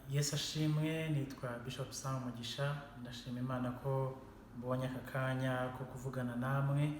Yesu ashimwe. Nitwa Bishop Sam Mugisha. Ndashima Imana ko mbonye aka kanya ko kuvugana namwe.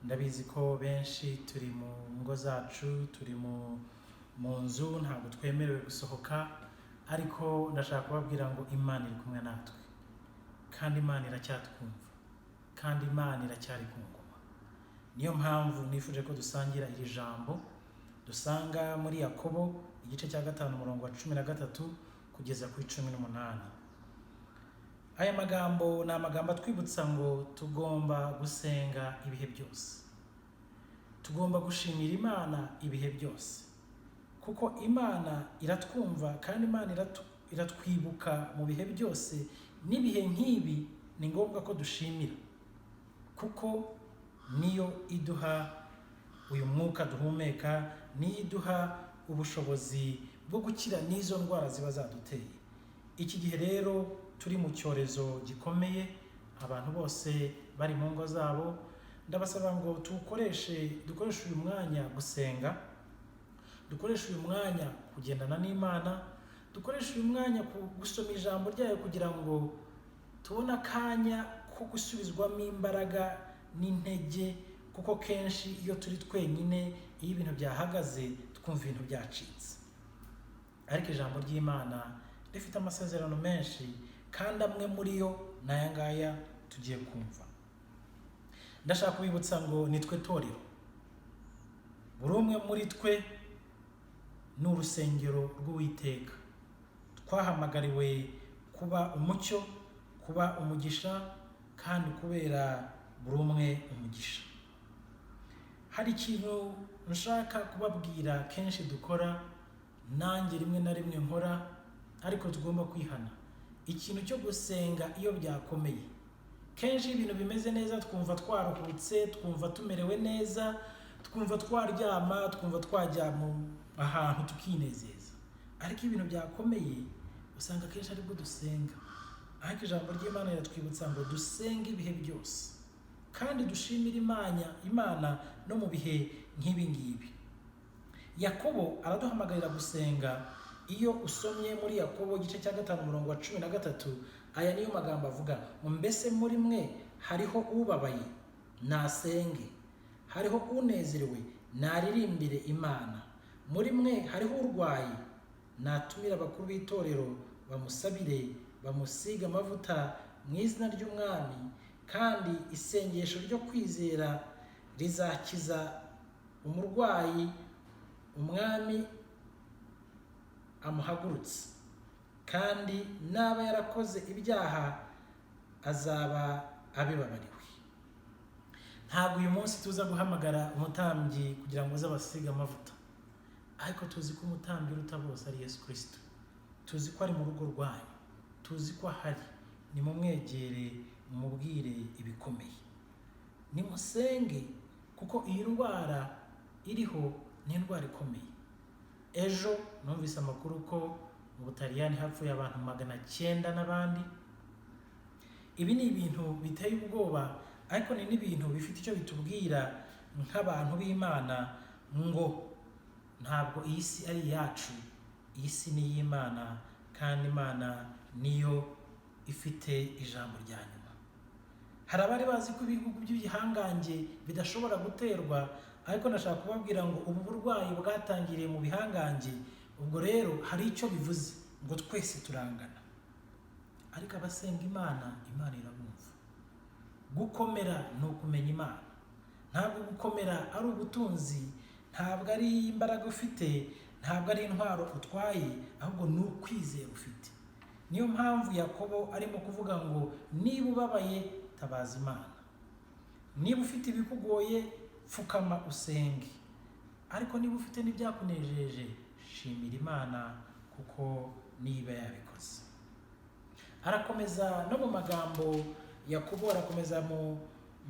Ndabizi ko benshi turi mu ngo zacu, turi mu nzu, ntabwo twemerewe gusohoka, ariko ndashaka kubabwira ngo Imana iri kumwe natwe, kandi Imana iracyatwumva, kandi Imana iracyari ku ngoma. Niyo mpamvu nifuje ko dusangira iri jambo dusanga muri Yakobo igice cya 5, umurongo wa 13 kugeza kuri 18. Aya magambo ni amagambo atwibutsa ngo tugomba gusenga ibihe byose, tugomba gushimira Imana ibihe byose, kuko Imana iratwumva kandi Imana iratwibuka mu bihe byose. N'ibihe nk'ibi ni ngombwa ko dushimira, kuko niyo iduha uyu mwuka duhumeka, niyo iduha ubushobozi bwo gukira n'izo ndwara ziba zaduteye. Iki gihe rero turi mu cyorezo gikomeye, abantu bose bari mu ngo zabo, ndabasaba ngo dukoreshe uyu mwanya gusenga, dukoreshe uyu mwanya kugendana n'Imana, dukoreshe uyu mwanya gusoma ijambo ryayo, kugira ngo tubone akanya ko gusubizwamo imbaraga n'intege, kuko kenshi iyo turi twenyine, iyo ibintu byahagaze, twumva ibintu byacitse. Ariko ijambo ry'Imana rifite amasezerano menshi, kandi amwe muri yo ni aya ngaya tugiye kumva. Ndashaka kubibutsa ngo ni twe torero, buri umwe muri twe ni urusengero rw'Uwiteka. Twahamagariwe kuba umucyo, kuba umugisha, kandi kubera buri umwe umugisha. Hari ikintu nshaka kubabwira kenshi dukora, nanjye rimwe na rimwe nkora, ariko tugomba kwihana: ikintu cyo gusenga iyo byakomeye. Kenshi iyo ibintu bimeze neza, twumva twaruhutse, twumva tumerewe neza, twumva twaryama, twumva twajya mu ahantu tukinezeza. Ariko iyo ibintu byakomeye, usanga akenshi aribwo dusenga. Ariko ijambo ry'Imana riratwibutsa ngo dusenge ibihe byose kandi dushimire Imana no mu bihe nk'ibi ngibi. Yakobo araduhamagarira gusenga. Iyo usomye muri Yakobo igice cya 5, umurongo wa 13, aya niyo magambo avuga ngo: "Mbese muri mwe hariho ubabaye? Nasenge. Hariho unezerewe? Naririmbire Imana. Muri mwe hariho urwaye? Natumire abakuru b'itorero bamusabire, bamusiga amavuta mu izina ry'Umwami, kandi isengesho ryo kwizera rizakiza umurwayi, Umwami amuhagurutse, kandi naba yarakoze ibyaha azaba abibabariwe." Ntabwo uyu munsi tuza guhamagara umutambyi kugira ngo aze abasige amavuta, ariko tuzi ko umutambyi uruta bose ari Yesu Kirisito. Tuzi ko ari mu rugo rwanyu, tuzi ko ahari. Nimumwegere, mumubwire ibikomeye, nimusenge, kuko iyi ndwara iriho ni indwara ikomeye. Ejo numvise amakuru ko mu Butaliyani hapfuye abantu 900 n'abandi. Ibi ni ibintu biteye ubwoba, ariko ni n'ibintu bifite icyo bitubwira nk'abantu b'Imana, ngo ntabwo iyi si ari iyacu, iyi si ni iy'Imana, kandi Imana niyo ifite ijambo rya nyuma. Hari abari bazi ko ibihugu by'ibihangange bidashobora guterwa, ariko ndashaka kubabwira ngo ubu burwayi bwatangiriye mu bihangange. Ubwo rero hari icyo bivuze ngo twese turangana, ariko abasenga Imana, Imana irabumva. Gukomera ni ukumenya Imana. Ntabwo gukomera ari ubutunzi, ntabwo ari imbaraga ufite, ntabwo ari intwaro utwaye, ahubwo ni ukwizera ufite. Niyo mpamvu Yakobo arimo kuvuga ngo niba ubabaye, tabaza Imana; niba ufite ibikugoye, pfukama usenge; ariko niba ufite n'ibyakunejeje, shimira Imana, kuko niba yabikoze. Arakomeza no mu magambo, Yakobo arakomeza mu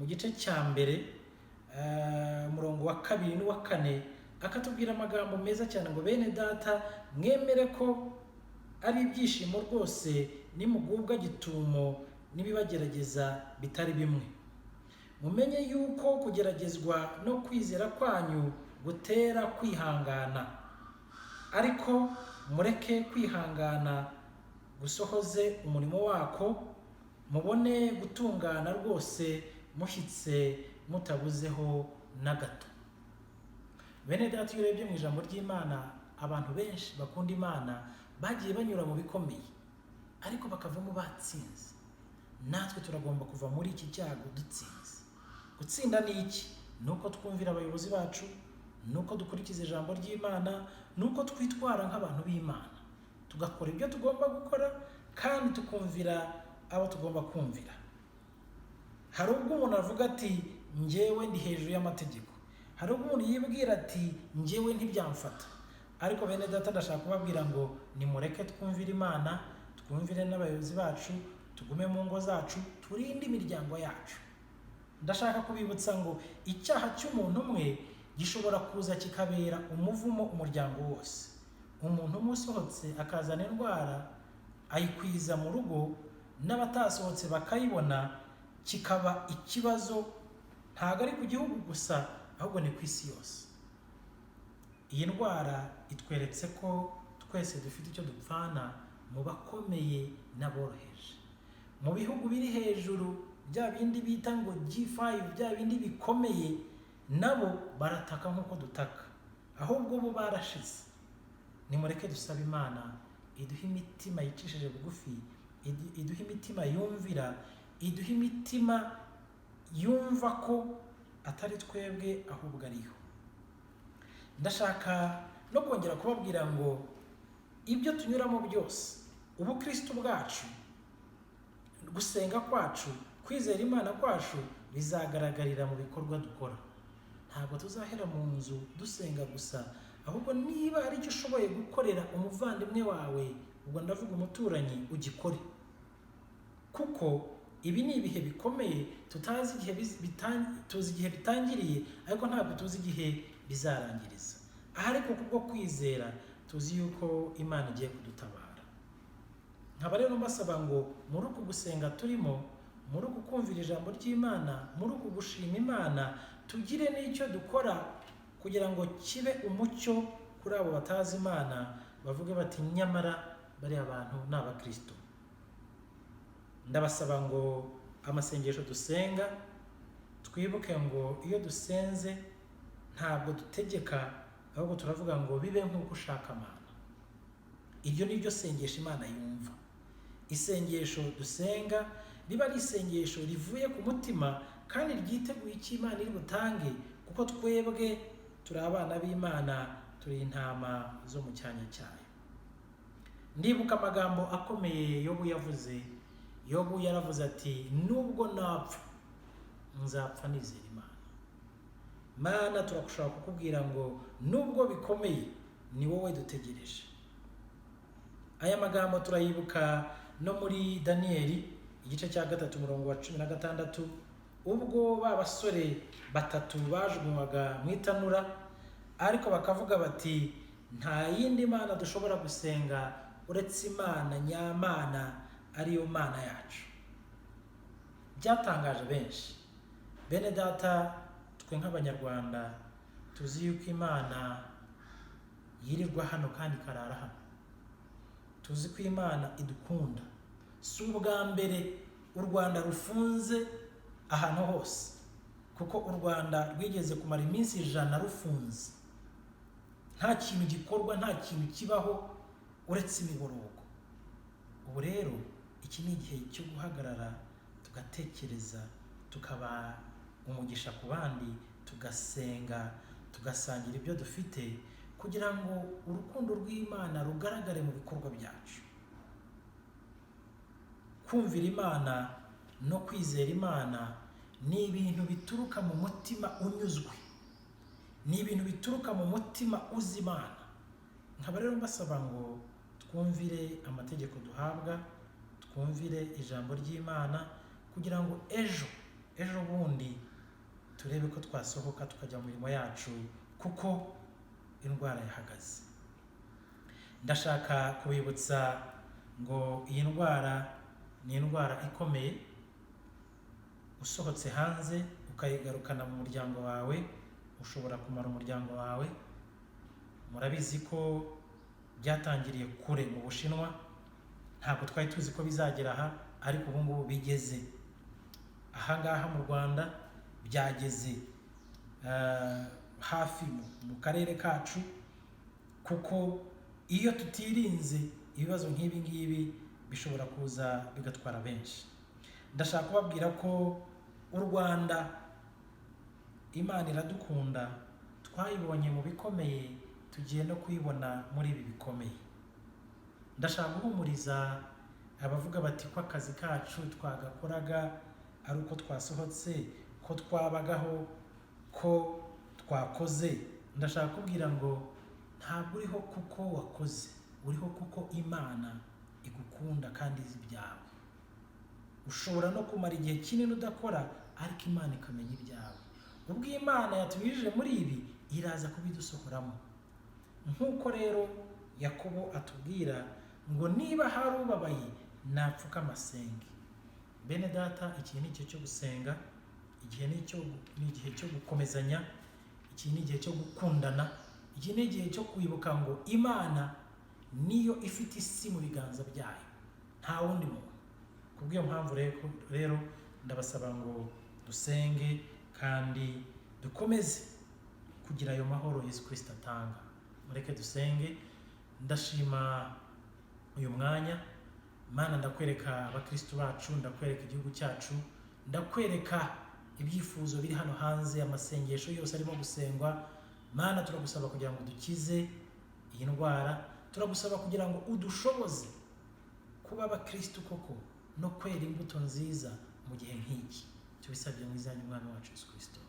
gice cya 1, umurongo wa 2 n'uwa 4, akatubwira amagambo meza cyane ngo: "Bene data, mwemere ko ari ibyishimo rwose nimugubwa gitumo n'ibibagerageza bitari bimwe, mumenye yuko kugeragezwa no kwizera kwanyu gutera kwihangana. Ariko Mureke kwihangana gusohoze umurimo wako, mubone gutungana rwose mushyitse mutabuzeho na gato. Bene data, iyo urebye mu ijambo ry'Imana, abantu benshi bakunda Imana bagiye banyura mu bikomeye ariko bakavamo batsinze. Natwe turagomba kuva muri iki cyago dutsinze. Gutsinda ni iki? Ni uko twumvira abayobozi bacu, ni uko dukurikiza ijambo ry'Imana, ni uko twitwara nk'abantu b'Imana, tugakora ibyo tugomba gukora kandi tukumvira abo tugomba kumvira. Hari ubwo umuntu avuga ati njyewe ndi hejuru y'amategeko, hari ubwo umuntu yibwira ati njyewe ntibyamfata. Ariko bene data, ndashaka kubabwira ngo nimureke twumvire Imana, twumvire n'abayobozi bacu, tugume mu ngo zacu, turinde imiryango yacu. Ndashaka kubibutsa ngo icyaha cy'umuntu umwe gishobora kuza kikabera umuvumo umuryango wose. Umuntu umwe usohotse akazana indwara ayikwiza mu rugo, n'abatasohotse bakayibona, kikaba ikibazo ntabwo ari ku gihugu gusa, ahubwo ni ku isi yose. Iyi ndwara itweretse ko twese dufite icyo dupfana mu bakomeye n'aboroheje. Mu bihugu biri hejuru, bya bindi bita ngo G5, bya bindi bikomeye, nabo barataka nk'uko dutaka, ahubwo bo barashize. Nimureke dusabe Imana iduhe imitima yicishije bugufi, iduhe imitima yumvira, iduhe imitima yumva ko atari twebwe ahubwo ariyo. Ndashaka no kongera kubabwira ngo ibyo tunyuramo byose, ubukristo bwacu, gusenga kwacu, kwizera Imana kwacu bizagaragarira mu bikorwa dukora. Ntabwo tuzahera mu nzu dusenga gusa, ahubwo niba hari icyo ushoboye gukorera umuvandimwe wawe, ubwo ndavuga umuturanyi, ugikore. Kuko ibi ni ibihe bikomeye, tutazi igihe tuzi igihe bitangiriye, ariko ntabwo tuzi igihe bizarangiriza. Aha ariko kubwo kwizera tuzi yuko Imana igiye kudutabara. Nkaba rero mbasaba ngo muri uku gusenga turimo, muri uku kumvira ijambo ry'Imana, muri uku gushima Imana, tugire n'icyo dukora kugira ngo kibe umucyo kuri abo batazi Imana, bavuge bati nyamara bariya bantu ni abakristo. Ndabasaba ngo amasengesho dusenga twibuke ngo iyo dusenze ntabwo dutegeka, ahubwo turavuga ngo bibe nk'uko ushaka Mana. Iryo ni ryo sengesho Imana yumva. Isengesho dusenga riba ari isengesho rivuye ku mutima kandi ryiteguye icyo Imana iri butange, kuko twebwe turi abana b'Imana, turi intama zo mu cyanya cyayo. Ndibuka amagambo akomeye Yobu yavuze. Yobu yaravuze ati nubwo napfa nzapfa nizera Imana. Mana, turagushaka kukubwira ngo nubwo bikomeye ni wowe dutegereje. Aya magambo turayibuka no muri Daniyeli igice cya 3 umurongo wa 16, ubwo ba basore batatu bajugunywaga mu itanura, ariko bakavuga bati nta yindi mana dushobora gusenga uretse Imana nyamana ariyo Mana yacu. Byatangaje benshi. Bene data, twe nk'Abanyarwanda tuzi yuko Imana yirirwa hano kandi ikarara hano. Tuzi ko Imana idukunda. Si ubwa mbere u Rwanda rufunze ahantu hose, kuko u Rwanda rwigeze kumara iminsi 100 rufunze, nta kintu gikorwa, nta kintu kibaho uretse imiborogo. Ubu rero iki ni igihe cyo guhagarara tugatekereza, tukaba umugisha ku bandi, tugasenga, tugasangira ibyo dufite, kugira ngo urukundo rw'Imana rugaragare mu bikorwa byacu. Kumvira Imana no kwizera Imana ni ibintu bituruka mu mutima unyuzwe, ni ibintu bituruka mu mutima uzi Imana. Nkaba rero mbasaba ngo twumvire amategeko duhabwa, twumvire ijambo ry'Imana, kugira ngo ejo bundi turebe ko twasohoka tukajya mu mirimo yacu, kuko indwara yahagaze. Ndashaka kubibutsa ngo iyi ndwara ni indwara ikomeye. Usohotse hanze ukayigarukana mu muryango wawe, ushobora kumara umuryango wawe. Murabizi ko Byatangiriye kure mu Bushinwa, ntabwo twari tuzi ko bizagera aha, ariko ubu ngubu bigeze ahangaha mu Rwanda, byageze hafi mu karere kacu, kuko iyo tutirinze ibibazo nk'ibi ngibi bishobora kuza bigatwara benshi. Ndashaka kubabwira ko u Rwanda, Imana iradukunda, twayibonye mu bikomeye, tugiye no kuyibona muri ibi bikomeye. Ndashaka guhumuriza abavuga bati ko akazi kacu twagakoraga ari uko twasohotse, ko twabagaho, ko twakoze. Ndashaka kubwira ngo ntabwo uriho kuko wakoze, uriho kuko Imana igukunda kandi izi ibyawe. Ushobora no kumara igihe kinini udakora, ariko Imana ikamenya ibyawe. Ubwo Imana yatunyujije muri ibi, iraza kubidusohoramo. Nk'uko rero Yakobo atubwira ngo niba hari ubabaye napfuka amasenge. Bene data, iki ni igihe cyo gusenga, igihe ni igihe cyo gukomezanya, iki ni igihe cyo gukundana, iki ni igihe cyo kwibuka ngo Imana niyo ifite isi mu biganza byayo, nta wundi muntu. Kubw'iyo mpamvu rero ndabasaba ngo dusenge kandi dukomeze kugira ayo mahoro Yesu Kristo atanga. Mureke dusenge. Ndashima uyu mwanya Mana, ndakwereka abakristo bacu, ndakwereka igihugu cyacu, ndakwereka ibyifuzo biri hano hanze, amasengesho yose arimo gusengwa. Mana, turagusaba kugira ngo dukize iyi ndwara, turagusaba kugira ngo udushoboze kuba abakristo koko no kwera imbuto nziza mu gihe nk'iki. Tubisabye mu izina ry'Umwami wacu Yesu Kristo.